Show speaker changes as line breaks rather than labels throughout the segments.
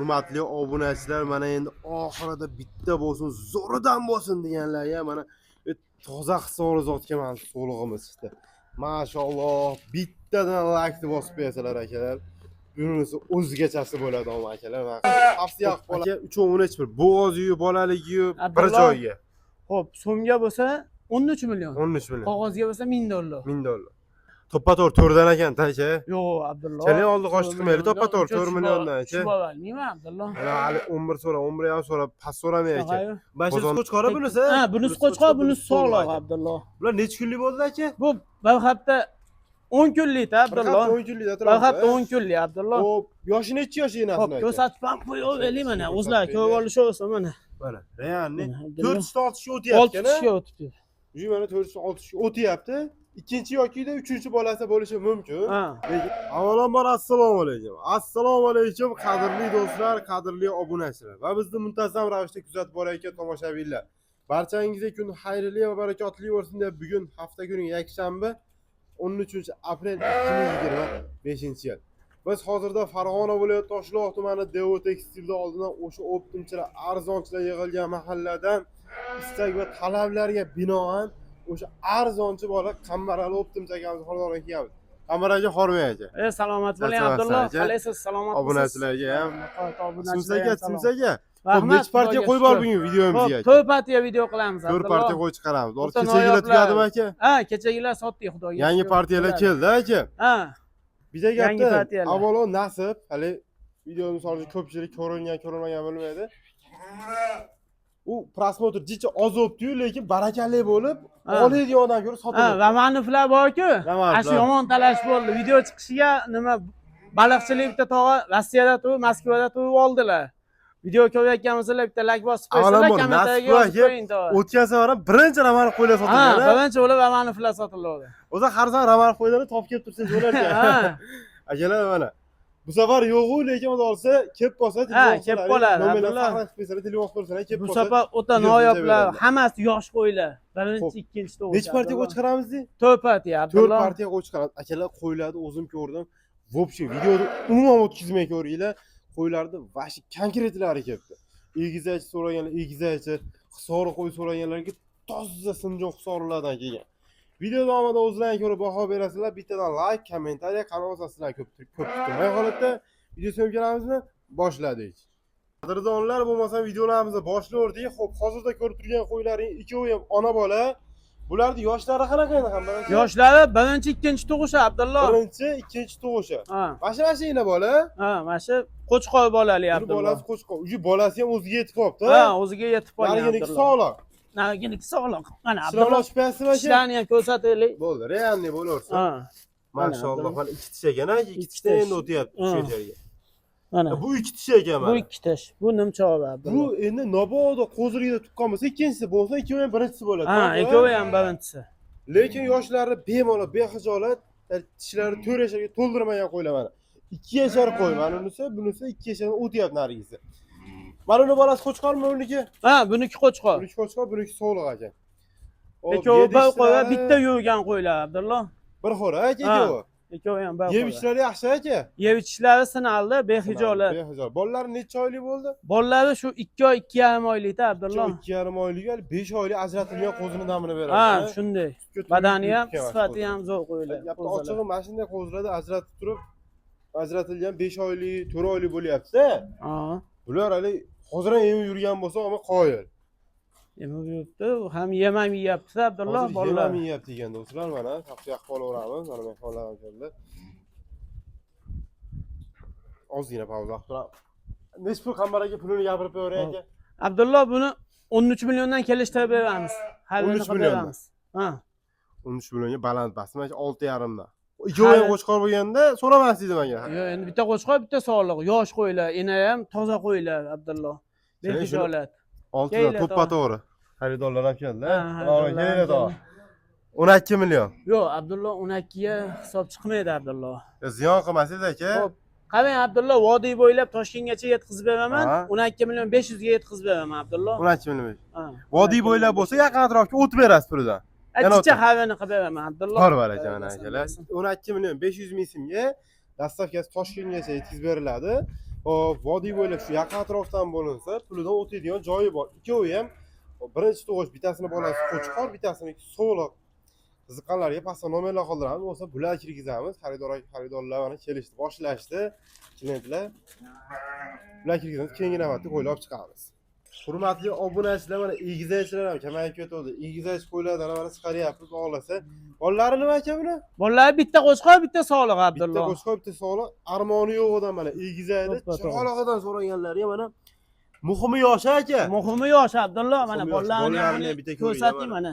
Hurmatli obunachilar, mana endi oxirida bitta bo'lsin, zo'ridan bo'lsin deganlarga mana toza Hisor zotga mana so'lig'imiz chiqdi. Mashalloh, bittadan laykni bosib qo'yasalar akalar. Bunisi o'zgachasi bo'ladi omma akalar. Man tavsiya qilib qolaman. 3.11 bo'g'ozi-yu, bolaligi-yu bir joyga.
Xo'p, so'mga bo'lsa 13 million.
13 million.
Qog'ozga bo'lsa 1000 dollar.
1000 dollar. To'ppa to'g'ri to'rtdan ekan aka.
Yo'q, Abdulloh.
Chaling oldi qochdi qilmaydi, to'ppa to'g'ri 4 milliondan aka.
Tushib olmayman, Abdulloh.
Mana hali 11 so'ra, 11 ham so'ra, past so'ramay aka. Mana shu qo'chqori bunisi.
Ha, bunisi qo'chqor, bunisi sog'liq, Abdulloh.
Bular necha kunlik bo'ldi aka?
Bu bir hafta 10 kunlik, Abdulloh.
10 kunlik
Bir hafta 10 kunlik, Abdulloh.
Xo'p, yoshi necha yosh enasini
Xo'p,
aka?
ko'rsatib ham qo'yaveraylik mana. O'zlari ko'rib olishaversin mana.
Mana, realni
Mana,
4 tishdan 6 tishga o'tyapti.
6 tishga o'tibdi.
Уже mana 4 tishdan 6 tishga o'tyapti. Ikkinchi yoki uchinchi bolasi bo'lishi mumkin. Lekin avvalambor assalomu alaykum. Assalomu alaykum qadrli do'stlar, qadrli obunachilar va bizni muntazam ravishda kuzatib borayotgan tomoshabinlar. Barchangizga kun xayrli va barakotli bo'lsin deb bugun hafta kuni yakshanba 13 aprel 2025-yil. Biz hozirda Farg'ona viloyati Toshloq tumani Devo tekstilda oldidan o'sha optimchilar, arzonchilar yig'ilgan mahalladan istak va talablarga binoan o'sha arzonchi bola Qambarali optimchi akamiz xonadoniga kelganmiz. Qambar aka, hormang aka.
Salomat bo'ling, Abdulloh. Qalaysiz, salomatmisiz?
Obunachilarga ham.
Obunachilarga
ham. Simsa aka. Rahmat. Necha partiya qo'yib bor bugun videomizga?
4 partiya video qilamiz, Abdulloh.
4 partiya qo'yib chiqaramiz. To'g'ri, kechagilar tugadimi aka?
Ha, kechagilar sotdik, xudoga.
Yangi partiyalar keldi aka.
Ha.
Bitta gapda avvalo nasib, hali videoni misol uchun ko'pchilik ko'ringan, ko'rinmagan bilmaydi. U prosmotr jicha oz o'tdi-yu, lekin barakali bo'lib, oladigan odam ko'rib sotildi.
Ha, Romanovlar bor-ku. Ana shu yomon talash bo'ldi. Video chiqishiga nima baliqchilik bitta tog'a Rossiyada turib, Moskvada turib oldilar. Video ko'rayotgan bo'lsalar bitta like bosib qo'ysalar, kommentariyaga yozib qo'ying tog'a.
O'tgan safar ham birinchi Romanov qo'ylar sotilgan.
Ha, birinchi bo'lib Romanovlar sotildi.
O'zi har safar Romanov qo'ylarni topib kelib tursangiz bo'lar ekan.
Ha.
Akalar mana bu safar yo'q-u, lekin xudo olsa kelib qolsa,
kelib qoladi.
Nomerlarni saqlab qo'ysalar, telefon qilsalar, kelib
qolsa. Bu safar o'ta noyoblar, hammasi yosh qo'ylar. Birinchi, ikkinchi to'g'ri.
Necha partiya qo'y chiqaramiz dey?
4 partiya, Abdulloh.
4 partiya qo'y chiqaramiz. Akalar qo'ylarni o'zim ko'rdim. В общем, videoni umuman o'tkazmay ko'ringlar. Qo'ylarni vashi konkretlari kelibdi. Egizakchi so'raganlar, egizakchi, Hisori qo'y so'raganlarga toza sinjon Hisorlardan kelgan. Video davomida o'zlaring ko'rib baho berasizlar. Bittadan like, kommentariya, kanal o'zasizlar ko'p ko'p tutmay holatda video syomkalarimizni boshladik. Qadrdonlar, bo'lmasa videolarimizni boshlayverdik. Xo'p, hozirda ko'rib turgan qo'ylarning ikkovi ham ona bola. Bularning yoshlari qanaqa endi hamma?
Yoshlari birinchi, ikkinchi tug'ishi, Abdulloh.
Birinchi, ikkinchi tug'ishi.
Ha.
Mana shu ina bola.
Ha, mana shu qo'chqor bolali Abdulloh.
Bolasi qo'chqor. Uji bolasi ham o'ziga yetib qolibdi.
Ha, o'ziga yetib qolgan.
Nariginiki sog'liq.
Nariginiki sog'liq. Mana Abdulloh.
Shpasimi aka?
Tishlarni ham ko'rsataylik.
Bo'ldi, realniy bo'laversin.
Ha.
Mashalloh, mana ikki tish ekan, ikki tishdan endi o'tyapti shu yerga.
Mana.
Bu ikki tish ekan mana.
Bu ikki tish. Bu nimchog'i Abdulloh.
Bu endi nabodo qo'zligida tuqqan bo'lsa, ikkinchisi bo'lsa, ikkovi ham birinchisi bo'ladi.
Ha, ikkovi ham birinchisi.
Lekin yoshlari bemalol, bexijolat, tishlari 4 yasharga to'ldirmagan qo'ylar mana. 2 yashar qo'y, mana unisi, bunisi 2 yashardan o'tyapti narigisi. Mana uni bolasi qo'chqormi uniki?
Ha, buniki qo'chqor.
Buniki qo'chqor, buniki sog'liq aka.
Ikkovi bir qo'ylar, bitta yurgan qo'ylar Abdulloh.
Bir xo'ra aka ikkovi.
Ikkovi ham bir.
Yeb ichishlari yaxshi aka.
Yeb ichishlari sinaldi, bexijolat.
Bexijolat. Bolalari necha oylik bo'ldi?
Bolalari shu 2 oy, 2,5 oylikda Abdulloh.
2,5 oylik, hali 5 oylik ajratilgan qo'zini damini beradi.
Ha, shunday. Badani ham, sifati ham zo'r qo'ylar.
Gapni ochig'i mana shunday qo'zilarda ajratib turib, ajratilgan 5 oylik, 4 oylik bo'lyapti-da.
Ha.
Bular hali hozir ham emib yurgan bo'lsa, ammo qoyil.
Emib yuribdi, ham yem ham yeyapti Abdulloh bolalar.
Yem ham yeyapti degan do'stlar, mana tavsiya qilib olaveramiz. Mana mehmonlar ham keldi. Ozgina pauza qilib turamiz. Necha pul Qambar aka pulini gapirib qo'yavering aka?
Abdulloh buni 13 milliondan kelishtirib beramiz.
13 million.
Ha.
13 millionga baland pastmi aka? 6,5 dan. Ikkovi ham qo'chqor bo'lganda so'ramas edim aka.
Yo'q, endi bitta qo'chqor, bitta sog'liq, yosh qo'ylar, ena ham toza qo'ylar Abdulloh. Bexijolat.
6dan to'ppa to'g'ri. Xaridorlar ham keldi. Kelinglar tog'a. 12 million.
Yo'q, Abdulloh 12 ga hisob chiqmaydi Abdulloh.
Ziyon qilmasangiz aka.
Xo'p, qarang Abdulloh, vodiy bo'ylab Toshkentgacha yetkazib beraman. 12 million 500 ga yetkazib beraman Abdulloh.
12 million. Vodiy bo'ylab bo'lsa yaqin atrofga o'tib berasiz puldan.
Chicha havini qilib beraman Abdulloh.
Bor bor aka, mana akalar. 12 million 500 ming so'mga dastavkasi Toshkentgacha yetkazib beriladi. Hop, vodiy bo'ylab shu yaqin atrofdan bo'linsa, pulidan o'tadigan joyi bor. Ikkovi ham birinchi tug'ish, bittasini bolasi qo'chqor, bittasiniki so'liq. Qiziqqanlarga pastda nomerlar qoldiramiz, bo'lsa bular kirgizamiz. Xaridor xaridorlar mana kelishdi, boshlashdi. Klientlar. Bular kirgizamiz, keyingi navbatda qo'ylar olib chiqamiz. Hurmatli obunachilar, mana egizakchilar ham kamayib ketdi. Egizak qo'ylardan mana chiqaryapmiz, xohlasa. Bolalari nima aka buni?
Bolalari bitta qo'chqor, bitta soliq
Bitta
Abdullo.
qo'chqor, bitta sog'liq, armoni yo'q odam mana egizakda
To'ppa to'g'ri.
chiroyligidan so'raganlarga mana muhimi yoshi aka.
Muhimi yosh Abdullo, mana
Muhimi yosh.
bolalarni
Bolalarini ham bitta ko'ring,
ko'rsating
mana.
mana.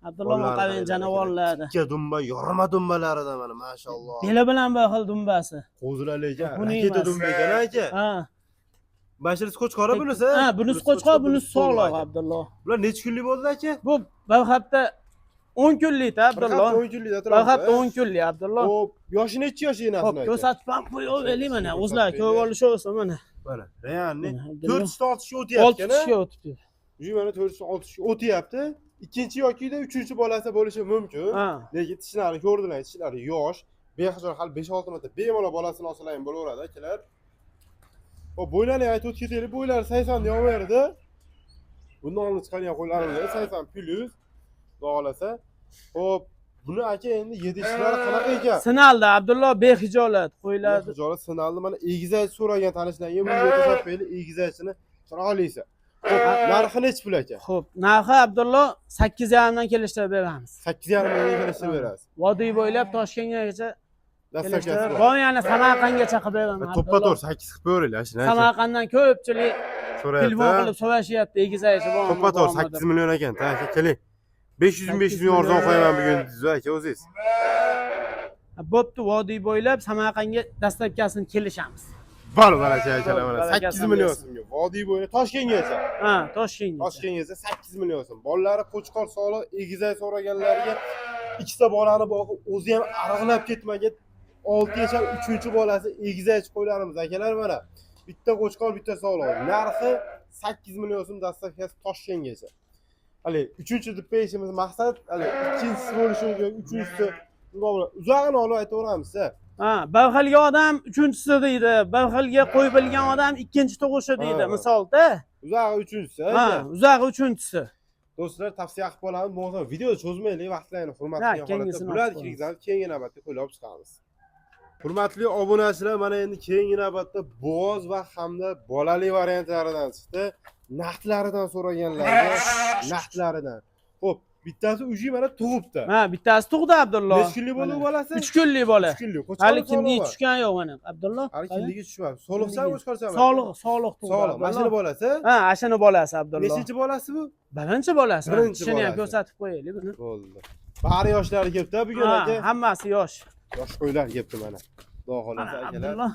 Abdullo
Bolalarini
qarang janavorlari.
Tikka dumba, yorma dumbalaridan mana mashalloh.
Beli bilan bir xil dumbasi.
Qo'zilar lekin
Buni
raketa
emas.
dumba ekan aka.
Ha.
Mana qo'chqori bunisi?
Ha, bunisi qo'chqor, bunisi sog'liq
aka.
Abdullo.
Bular necha kunlik bo'ldi aka?
Bu bir hafta 10 kunlik
Bir
Abdullo.
hafta 10 kunlik
Bir hafta 10 kunlik Abdullo.
Xo'p, yoshi necha yosh
Hop,
enasini aka?
ko'rsatib ham qo'yaveraylik mana.
Ko'rsatib
O'zlari ko'rib
qo'ying.
olishaversin mana.
Mana, realni
Mana, Abdullo.
4 tishga o'tyapti.
6 tishga o'tibdi.
Uji mana 4 tishga o'tyapti. Ikkinchi yoki uchinchi bolasi bo'lishi mumkin.
Ha.
Lekin tishlarini ko'rdilar, tishlari yosh. Behazor hali 5-6 marta bemalol bolasini olsalar ham bo'laveradi akalar. Hop, bo'ylarni aytib o'tib ketaylik. Bo'ylari 80 yoverdi. Bundan oldin chiqargan qo'ylarimiz 80 plyus. Xudo xohlasa. Hop, buni aka endi yedishlari qanaqa ekan?
Sinaldi Abdullo behijolat qo'ylar.
Hijolat sinaldi. Mana egizak so'ragan tanishlarga bu yerda topaylik egizakchini chiroylisi. Xo'p, narxi nechi pul aka?
Xo'p, narxi Abdullo 8,5 dan kelishtirib beramiz.
8,5 million kelishtirib berasiz.
Vodiy bo'ylab Toshkentgacha
Dastlabkasi
kelishtirib,
bor.
bor yana Samarqandgacha qilib beraman.
To'ppa
Abdullo.
to'g'ri 8 qilib beringlar, shuni aka.
Samarqanddan ko'pchilik telefon
So'rayapti.
qilib so'rashyapti, egizakchi bormi?
To'ppa to'g'ri
bormi
8
deb.
million ekan, ta aka keling. 500 ming 500 ming arzon qo'yaman bugun deysiz aka o'zingiz.
Bo'pti, vodiy bo'ylab Samarqandga dastlabkasini kelishamiz.
Bor baraka akalar mana
Barakasini
8 million
bersin.
so'mga. Vodiy bo'yi Toshkentgacha.
Ha, Toshkentgacha.
Toshkentgacha 8 million so'm. Bolalari qo'chqor soliq egizak so'raganlarga ikkita bolani boqib, o'zi ham arg'ilab ketmagan. 6 yashar 3-bolasi egizak qo'ylarimiz akalar mana. Bitta qo'chqor, bitta soliq. Narxi 8 million so'm, dastlabkasi Toshkentgacha. Hali 3-deb deyishimiz maqsad, hali ikkinchisi bo'lishi mumkin, uchinchisi bundoq bo'ladi. Uzog'ini olib aytaveramiz.
Ha, bir xilga odam uchinchisi deydi, bir xilga qo'y bilgan odam ikkinchi tug'ishi deydi,
Ha.
misolda.
Uzog'i uchinchisi.
Ha,
Aka.
uzog'i uchinchisi.
Do'stlar, tavsiya qilib qolamiz. Bo'lmasa video cho'zmaylik, vaqtlarini hurmat
Ha,
qilgan holatda
keyingisini
bular
olib qo'yamiz.
kirgizamiz, keyingi navbatda qo'ylab chiqamiz. Hurmatli obunachilar, mana endi keyingi navbatda bo'g'oz va hamda bolali variantlaridan chiqdi. Naqdlaridan so'raganlarga naqdlaridan. Xo'p, bittasi uji mana tug'ibdi.
Ha, bittasi tug'di Abdullo.
Necha kunlik bo'ldi bu bolasi?
3 kunlik bola.
3 kunlik.
Hali kindigi tushgan yo'q mana Abdullo.
Hali kindigi tushmabdi. Soliqsan,
Kindigi.
qo'chqorsan?
Soliq, soliq tug'di.
Soliq. Mana shuni
Abdullo.
bolasi.
Ha, ashuni bolasi Abdullo.
Nechinchi bolasi bu?
Birinchi bolasi.
Birinchi
Tishini ham
bolasi.
ko'rsatib qo'yaylik buni.
Bo'ldi. Bari yoshlari kelibdi bugun
Ha,
aka.
hammasi yosh.
Yosh qo'ylar kelibdi mana. Xudo xohlasa
Mana
akalar.
Abdullo.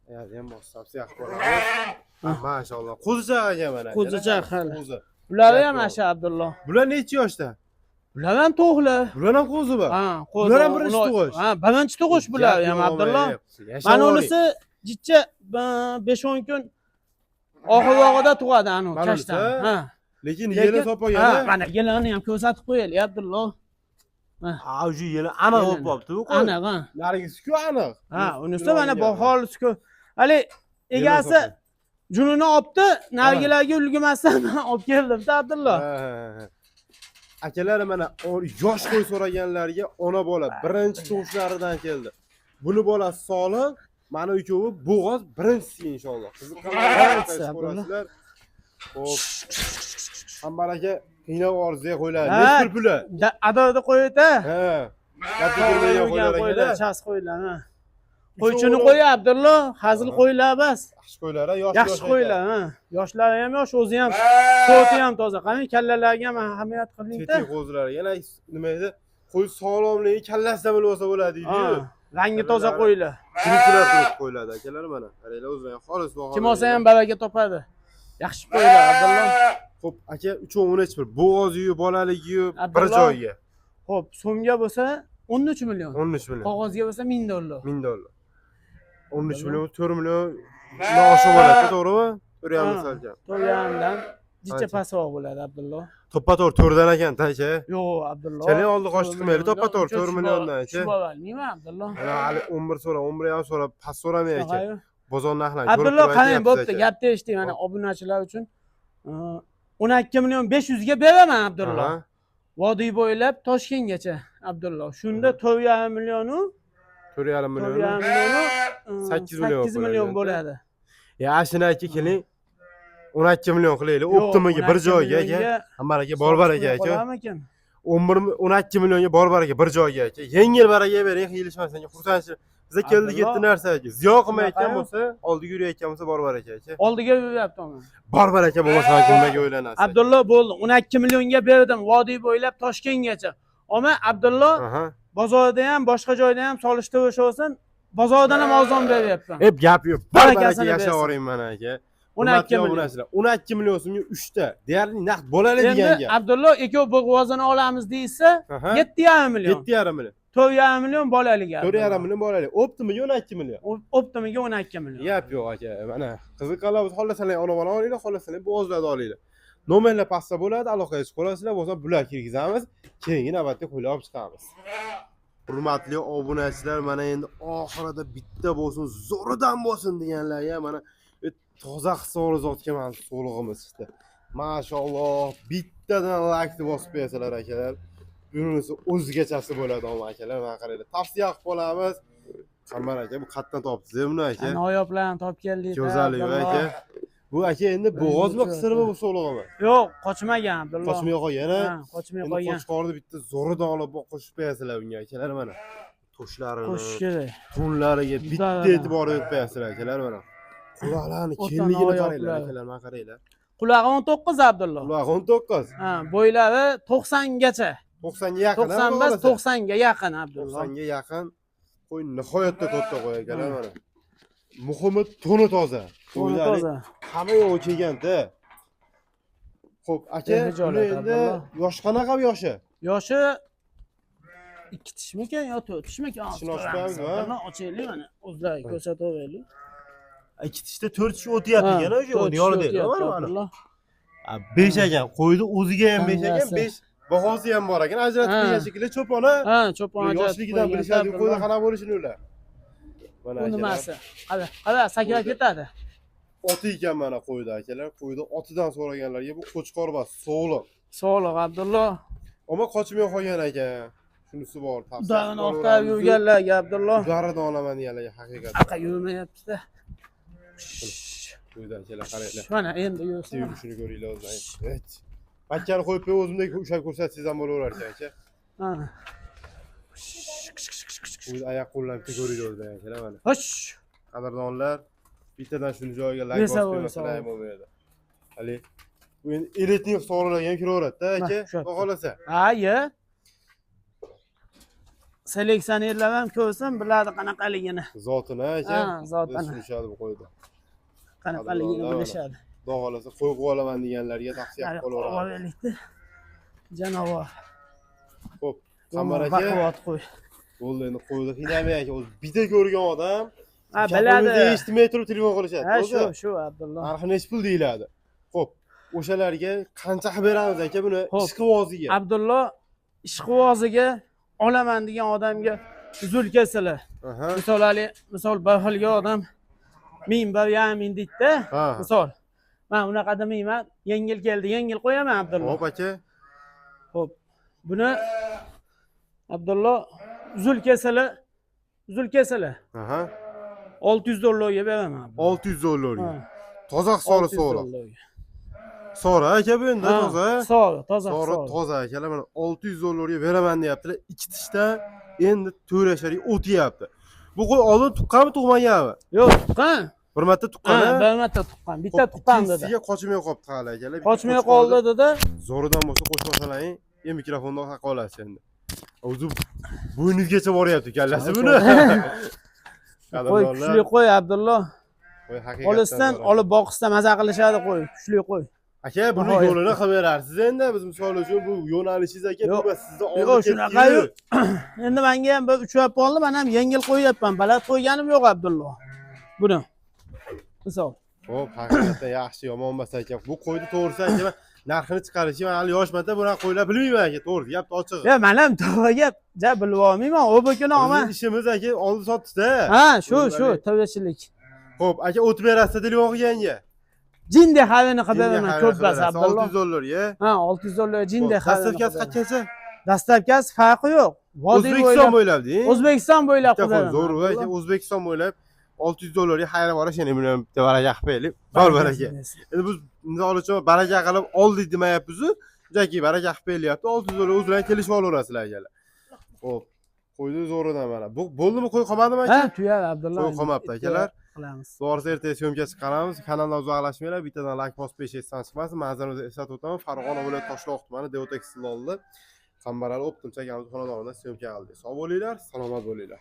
Agar ham tavsiya qilib qolamiz. Mashalloh. Qo'zichoq aka mana.
Qo'zichoq hali.
Qo'zi.
Bular ham asha Abdullo.
Bular necha yoshda?
Bular ham to'g'li.
Bular ham qo'zimi?
Ha, qo'zi.
Bular ham birinchi tug'ish.
Ha, birinchi tug'ish bular ham Abdullo. Mana unisi jicha 5-10 kun oxir-oqida tug'adi anu
Mana unisi?
kashtan. Ha.
Lekin
Lekin-
yeli
Ha,
topolgan.
mana yelini ham ko'rsatib qo'yaylik Abdullo.
Ha, o'sha yeli aniq
Yelini.
bo'lib qolibdi bu qo'y.
Aniq, ha.
Narigisi-ku aniq.
Ha, unisi mana baholisi-ku. Hali egasi junini olibdi, narigilarga ulgurmasdan man olib keldim-da Abdullo.
Ha, ha, ha. Akalar mana yosh qo'y so'raganlarga ona bola birinchi tug'ishlaridan keldi. Buni bolasi sog'liq, mana ikkovi bo'g'oz birinchisi inshaalloh. Qiziqqanlar
Birinchisi, Abdulloh.
ko'rasizlar. Xo'p. Qambar aka qiynab orzuga qo'yiladi.
Ha.
Nechi pul puli?
Adoda qo'ydi.
Ha. Gapga kirmaydigan qo'ylar
Qo'ylar,
ekan.
chas qo'ylar, ha. Qo'ychini qo'y Abdullo, hazil qo'ylar bas.
Yaxshi qo'ylar, ha, yosh
Yaxshi qo'ylar, ha. Yoshlari ham yosh, o'zi ham so'ti ham toza. Qarang, kallalarga ham ahamiyat qiling-da.
Tetik qo'zilar. Yana nima edi? Qo'y sog'lomligi kallasidan bilib olsa bo'ladi deydi-yu.
Ha, rangi toza qo'ylar.
Tiriklar turib qo'yiladi akalar mana. Qaranglar o'zlari xolis baho.
Kim olsa ham baraka topadi. Yaxshi qo'ylar Abdullo.
Xo'p, aka 3.13 bir bo'g'ozi-yu, bolaligi-yu bir
Abdulloh.
joyga.
Xo'p, so'mga bo'lsa 13 million.
13 million.
Qog'ozga bo'lsa 1000 dollar.
1000 dollar. 13 million, 4 million oshiq bo'ladi, to'g'rimi? 4.5
Ha.
salkam.
To'rtdan jicha
Ancha.
pastroq bo'ladi Abdullo.
To'ppa to'g'ri 4dan ekan, aka.
Yo'q, Abdullo.
Keling, oldi qochdi qilmaylik, to'ppa to'g'ri 4 milliondan aka.
Tushib olmayman Abdullo.
Mana hali 11 so'ra, 11 ham so'ra, past so'ramay aka.
Shunaqa-yu.
Bozor narxlarini ko'rib
Abdullo,
turib
qarang,
aytyapsiz
bo'pti,
aka.
gapni eshiting, mana obunachilar uchun 12 million 500 ga beraman, Abdullo. Vodiy bo'ylab Toshkentgacha, Abdullo. Shunda 4,5 millionu
4,5 million.
4,5 millionu
8 million
8 million
bo'ladi.
bo'ladi.
Ya, shuni aka, keling. 12 million qilaylik.
Yo'q,
Optimiga bir
12
joyga aka.
millionga
Hammar aka, bor bar aka aka.
Qolarmikin?
11 12 millionga bor bar aka bir joyga aka. Yengil baraga bering, qiyilishmasin, xursandchilik. Biza keldi
Abdullo,
ketdi narsa aka. Ziyo qilmayotgan
shunaqa-yu.
bo'lsa, oldiga yurayotgan bo'lsa, bor bar aka aka.
Oldiga yuryapti uni.
Bor bar aka bo'lmasa, aka nimaga o'ylanasiz?
Abdullo, bo'ldi. 12 millionga berdim vodiy bo'ylab Toshkentgacha. Ammo Abdullo, bozorda ham, boshqa joyda ham solishtirishaversin, bozordan ham arzon beryapman.
Hep gap yo'q. Bor bar aka
Barakasini
yashab
bersin.
oling mana aka.
12 million.
Obunachilar, 12 million so'mga 3 ta. Deyarli naqd bo'ladi degan
Endi
gap.
Abdullo, ikov bo'g'vozini olamiz deysa, 7,5 million.
7,5 million.
4,5 million bolalik.
4,5 million bo'ladi. Optimiga 12 million.
Optimiga 12 million.
Gap yo'q aka. Mana qiziqqanlar bo'lsa, xohlasalar ona bola olinglar, xohlasalar bo'g'ozlarda olinglar. Nomerlar pastda bo'ladi, aloqaga chiqib olasizlar, bo'lsa bular kirgizamiz. Keyingi navbatda qo'ylar olib chiqamiz. Hurmatli obunachilar, mana endi oxirida bitta bo'lsin, zo'ridan bo'lsin deganlarga mana toza hisori zotga mana so'lig'imiz chiqdi. Mashalloh, bittadan laykni bosib qo'yasalar akalar. Bunisi o'zgachasi bo'ladi, omma akalar, mana qaranglar. Tavsiya qilib qolamiz. Qambar aka, bu qayerdan topdingiz buni aka?
Noyoblarni topib keldik.
Go'zallik aka. Bu aka endi bo'g'ozmi, qisirmi bu so'lig'imi?
Yo'q, qochmagan, Abdullo.
Qochmay qolgan,
Ha,
ha?
qochmay
Endi
qolgan.
qo'chqorni bitta zo'ridan olib qo'shib qo'yasizlar bunga akalar mana. To'shlarini,
Qo'shish kerak.
to'nlariga bitta
Bitta.
e'tibor berib qo'yasizlar akalar mana. Quloqlarini
O'ta
kengligini
noyoblari.
qaranglar akalar, mana qaranglar.
Qulog'i 19, Abdullo.
Qulog'i 19.
Ha, bo'ylari 90 gacha.
90 ga yaqin.
95, 90 ga yaqin, Abdullo.
90 ga yaqin. Qo'y nihoyatda katta qo'y akalar mana. Muhimi to'ni toza.
To'ni
Qo'ylarning
toza.
Hamma yo'g'i kelganda. Xo'p, aka,
Behijolat,
buni endi
Abdullo.
yoshi qanaqa bu yoshi?
Yoshi 2 tishmikan yo 4 tishmikan?
Tishini ochib qo'yamizmi, ha?
Abdullo, ochaylik, mana o'zlari ko'rsataveraylik.
Ikki tishda 4 tish o'tyapti ekan, o'sha
to'rt tish
yonida.
o'tyapti,
Mana mana.
Abdullo.
5 ekan, qo'yni o'ziga ham 5 ekan,
Tanlasi.
5 bahosi ham bor ekan. Ajratib qo'ygan shekilli cho'poni.
Ha, cho'pon ajratib
Yoshligidan
qo'ygan,
bilishadi
Abdullo.
qo'yni qanaqa bo'lishini ular. Mana
Bu
akalar.
nimasi? Qara, qara, sakrab ketadi.
Oti ekan mana qo'ydi akalar. Qo'yni otidan so'raganlarga bu qo'chqor emas, sog'liq.
Sog'liq, Abdullo.
Ammo qochmay qolgan ekan. Shunisi bor. Tavsiya
Udarini
qilib
oqtarib
qolaveramiz.
yurganlarga, Abdullo.
Udaridan olaman deganlarga haqiqat.
Aqa yurmayapti-da.
Qo'ydi akalar, qaranglar.
Mana endi yursin.
Yurishini ko'ringlar o'zlaring. Evet. Bakkani qo'yib qo'yib o'zimdek ushlab ko'rsatsangiz ham bo'laverar ekan aka.
Ha.
O'zi oyoq qo'llarni bitta ko'ringlar o'zlaring akalar mana.
Hosh.
Qadrdonlar, bittadan shuni joyiga layk
Bersa
bosib
bo'lsa
qo'ymasalar ham bo'lmaydi. Hali bu endi elitning hisoblarga ham kiraveradida aka,
Ha, shu.
xudo xohlasa.
Ha, ye. Seleksionerlar ham ko'rsin, biladi qanaqaligini.
Zotini aka.
Ha, zotini.
Tushunishadi bu qo'yda.
Qanaqaligini
Qadrdonlar mana.
bilishadi.
Xudo xohlasa qo'y qo'yib olaman deganlarga tavsiya qilib qolaveramiz.
Olaylikda. Janovor.
Xo'p, Qambar aka,
Baquvvat qo'y.
bo'ldi endi qo'yni qiynamang aka. O'zi bitta ko'rgan odam
Ha,
gapimizni
biladi.
eshitmay turib telefon qilishadi.
Ha,
O'zi
shu, shu Abdullo.
narxi nechi pul deyiladi. Xo'p, o'shalarga qancha qilib beramiz aka buni
Xo'p.
ishqiboziga?
Abdullo, ishqiboziga olaman degan odamga uzul kesili.
Aha.
Misol hali, misol bir xilga odam 1000, 1,5 ming deydida.
Ha.
Misol. Men unaqa demayman. Yengil keldi, yengil qo'yaman, Abdullo.
Xo'p aka.
Xo'p. Buni Abdullo uzul kesili, uzul kesili
Aha.
600 dollarga beraman. Abdullo.
600 dollarga.
Ha,
Toza hisobi
600
so'ra.
dollarga.
So'ra aka bu endi
Ha,
toza.
Sog'ri, toza
So'ra
hisobi.
toza akalar mana 600 dollarga beraman deyaptilar. Ikki tishda endi 4 yasharga o'tyapti. Bu qo'y oldin tuqqanmi, tug'maganmi?
Yo'q, tuqqan.
Bir marta tuqqan.
Ha,
Ha?
bir marta tuqqan. Bitta
Xo'p,
tuqqan dedi.
ikkinchisiga qochmay qolibdi hali akalar. Bitta
Qochmay
qo'chqorni
qoldi dedi.
Zo'ridan bo'lsa qo'shmasalaring, mikrofonda haq olasiz endi. O'zi bo'yningizgacha boryapti kallasi buni.
Qo'y kuchli qo'y, Abdullo.
Qo'y haqiqatdan
Olisdan
zo'r.
olib boqishda maza qilishadi qo'y, kuchli qo'y.
Aka, buni
Nihoyatda.
yo'lini qilib berarsiz endi. Biz misol uchun bu yo'nalishingiz aka,
Yo'q.
bu sizni
Yo'q,
oldi
shunaqa yo'q. Endi menga ham bir uchrab qoldi, men ham yengil qo'yyapman. Baland qo'yganim yo'q, Abdullo. Buni. Misol.
Xo'p, haqiqatdan yaxshi, yomon emas aka. Bu qo'yni to'g'risi aka, man narxini chiqarishga man hali yoshmanda bunaqa qo'ylar bilmayman aka, to'g'ri, gap ochig'i.
Ya, men ham to'g'ri gap, ja bilib olmayman. O bu kuni olma.
Bizning ishimiz aka oldi sotishda.
Ha, shu,
O'zlari-
shu, tavbachilik.
Xo'p, aka, o't berasiz telefon qilganga.
Jinday havini qilib beraman, ko'p bas, Abdulloh.
600 dollarga.
Ha, 600 dollar jinday havini.
Доставка si qachoncha?
Доставка si farqi yo'q. Vodiy
O'zbekiston bo'ylab deng.
O'zbekiston bo'ylab
Bitta
qilib
qo'y,
beraman.
zo'r aka, O'zbekiston bo'ylab 600 dollarga xayr borish, yana buni bitta baraka qilib qo'yaylik. Bor baraka. Endi biz misol uchun baraka qilib oldik demayapmiz-u, shunchaki baraka qilib berilyapti. 600 dollar o'zlaring kelishib olaverasizlar akalar. Xo'p, qo'yni zo'ridan mana. Bu bo'ldimi, qo'y qolmadimi aka?
Ha, tugadi, Abdulla.
Qo'y qolmabdi akalar.
Qilamiz.
To'g'risi ertaga съёмка chiqaramiz. Kanaldan uzoqlashmanglar, bittadan layk bosib besh esdan chiqmasin. Manzaramizni eslatib o'taman. Farg'ona viloyati Toshloq tumani Devotekstil oldida Qambarali оптом akamiz xonadonida съёмка qildik. Sog' bo'linglar, salomat bo'linglar.